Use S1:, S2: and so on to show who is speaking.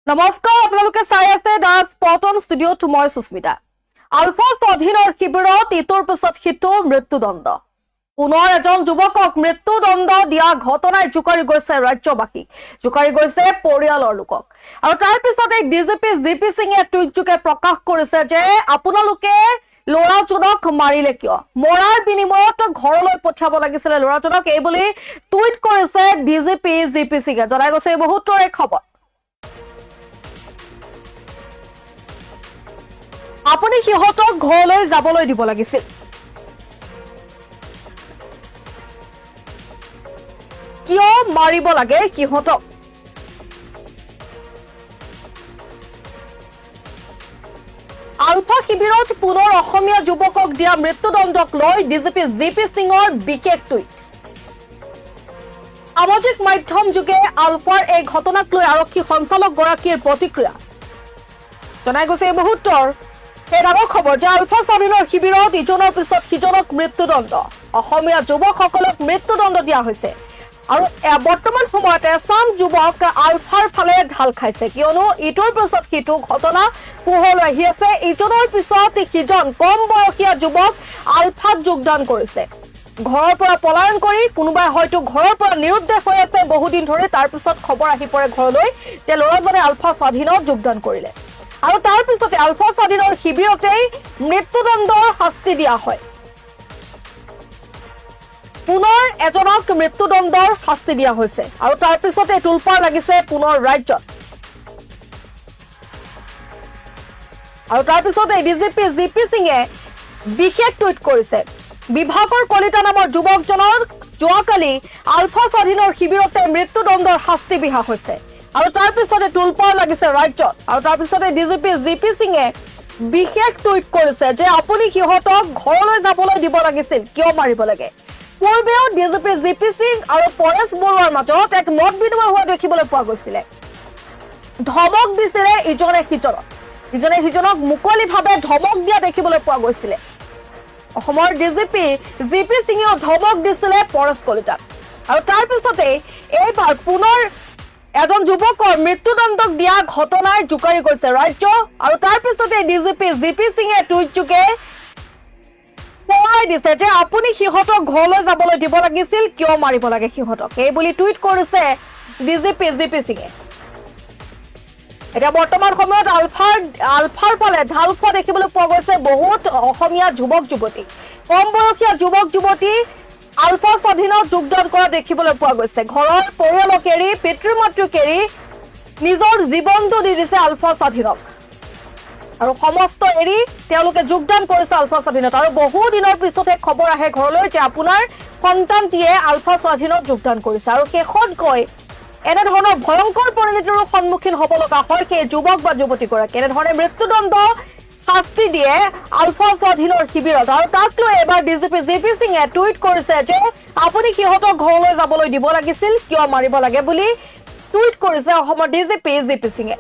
S1: নমস্কাৰ, আপোনালোকে চাই আছে the spot on. ষ্টুডিঅ'ত মই সুস্মিতা। আলফা স্বাধীনৰ শিবিৰত ইটোৰ পিছত সিটো মৃত্যুদণ্ড। পুনৰ এজন যুৱকক মৃত্যুদণ্ড দিয়া ঘটনাই জোকাৰি গৈছে ৰাজ্যবাসীক, জোকাৰি গৈছে পৰিয়ালৰ লোকক। আৰু তাৰ পিছতে ডিজিপি জি পি সিঙে টুইটযোগে প্ৰকাশ কৰিছে যে আপোনালোকে ল'ৰাজনক মাৰিলে কিয়? মৰাৰ বিনিময়ত ঘৰলৈ পঠিয়াব লাগিছিলে ল'ৰাজনক, এই বুলি টুইট কৰিছে ডিজিপি জি পি সিঙে। জনাই গৈছে এই মুহূৰ্তৰ এই খবৰ। আপুনি সিহঁতক ঘৰলৈ যাবলৈ দিব লাগিছিল। কিয় মাৰিব লাগে সিহঁতক? আলফা শিবিৰত পুনৰ অসমীয়া যুৱকক দিয়া মৃত্যুদণ্ডক লৈ ডিজিপি জি পি সিঙৰ বিশেষ টুইট। সামাজিক মাধ্যম যোগে আলফাৰ এই ঘটনাক লৈ আৰক্ষী সঞ্চালকগৰাকীৰ প্ৰতিক্ৰিয়া। জনাই গৈছে এই মুহূৰ্তৰ এই ডাঙৰ খবৰ যে আলফা স্বাধীনৰ শিবিৰত ইজনৰ পিছত সিজনক মৃত্যুদণ্ড। অসমীয়া যুৱকসকলক মৃত্যুদণ্ড দিয়া হৈছে আৰু বৰ্তমান সময়ত এচাম যুৱক আলফাৰ ফালে ঢাল খাইছে, কিয়নো ইটোৰ পিছত সিটো ঘটনা পোহৰলৈ আহি আছে। ইজনৰ পিছত সিজন কম বয়সীয়া যুৱক আলফাত যোগদান কৰিছে। ঘৰৰ পৰা পলায়ন কৰি কোনোবাই হয়তো ঘৰৰ পৰা নিৰুদ্দেশ হৈ আছে বহুদিন ধৰি, তাৰ পিছত খবৰ আহি পৰে ঘৰলৈ যে ল'ৰাজনে আলফা স্বাধীনত যোগদান কৰিলে আৰু তাৰ পিছতে আলফা স্বাধীনৰ শিবিৰতেই মৃত্যুদণ্ডৰ শাস্তি দিয়া হয়। পুনৰ এজনক মৃত্যুদণ্ডৰ শাস্তি দিয়া হৈছে আৰু তাৰ পিছতে তোলপাৰ লাগিছে পুনৰ ৰাজ্যত। আৰু তাৰ পিছতে ডিজিপি জি পি সিঙে বিশেষ টুইট কৰিছে। বিভাকৰ কলিতা নামৰ যুৱকজনক যোৱাকালি আলফা স্বাধীনৰ শিবিৰতে মৃত্যুদণ্ডৰ শাস্তি বিহা হৈছে আৰু তাৰ পিছতে তোলপাৰ লাগিছে ৰাজ্যত। আৰু তাৰ পিছতে ডিজিপি জি পি সিঙে বিশেষ টুইট কৰিছে যে আপুনি সিহঁতক ঘৰলৈ যাবলৈ দিব লাগিছিল, কিয় মাৰিব লাগে? পূৰ্বেও ডিজিপি জি পি সিং আৰু পৰেশ বৰুৱাৰ মাজত এক মত বিনিময় হোৱা দেখিবলৈ পোৱা গৈছিলে। ধমক দিছিলে ইজনে সিজনক, ইজনে সিজনক মুকলিভাৱে ধমক দিয়া দেখিবলৈ পোৱা গৈছিলে। অসমৰ ডিজিপি জি পি সিঙেও ধমক দিছিলে পৰেশ কলিতাক। আৰু তাৰ পিছতে এইবাৰ পুনৰ এজন যুৱকৰ মৃত্যুদণ্ডক দিয়া ঘটনাই জোকাৰি গৈছে ৰাজ্য। আৰু তাৰ পিছতে ডিজিপি জি পি সিঙে টুইটযোগে সোঁৱৰাই দিছে যে আপুনি সিহঁতক ঘৰলৈ যাবলৈ দিব লাগিছিল, কিয় মাৰিব লাগে সিহঁতক, এই বুলি টুইট কৰিছে ডিজিপি জি পি সিঙে। এতিয়া বৰ্তমান সময়ত আলফাৰ ফালে ঢাল খোৱা দেখিবলৈ পোৱা গৈছে বহুত অসমীয়া যুৱক যুৱতী। কম বয়সীয়া যুৱক যুৱতী আলফা স্বাধীনত যোগদান কৰা দেখিবলৈ পোৱা গৈছে। ঘৰৰ পৰিয়ালক এৰি, পিতৃ মাতৃক এৰি নিজৰ জীৱনটো দি দিছে আলফা স্বাধীনক আৰু সমস্ত এৰি তেওঁলোকে যোগদান কৰিছে আলফা স্বাধীনত। আৰু বহু দিনৰ পিছতহে খবৰ আহে ঘৰলৈ যে আপোনাৰ সন্তানটিয়ে আলফা স্বাধীনত যোগদান কৰিছে। আৰু শেষত গৈ এনেধৰণৰ ভয়ংকৰ পৰিণতিৰো সন্মুখীন হ'ব লগা হয় সেই যুৱক বা যুৱতীগৰাকী। এনেধৰণে মৃত্যুদণ্ড শাস্তি দিয়ে আলফা স্বাধীনৰ শিবিৰত। আৰু তাক লৈ এবাৰ ডিজিপি জি পি সিঙে টুইট কৰিছে যে আপুনি সিহঁতক ঘৰলৈ যাবলৈ দিব লাগিছিল, কিয় মাৰিব লাগে বুলি টুইট কৰিছে অসমৰ ডিজিপি জি পি সিঙে।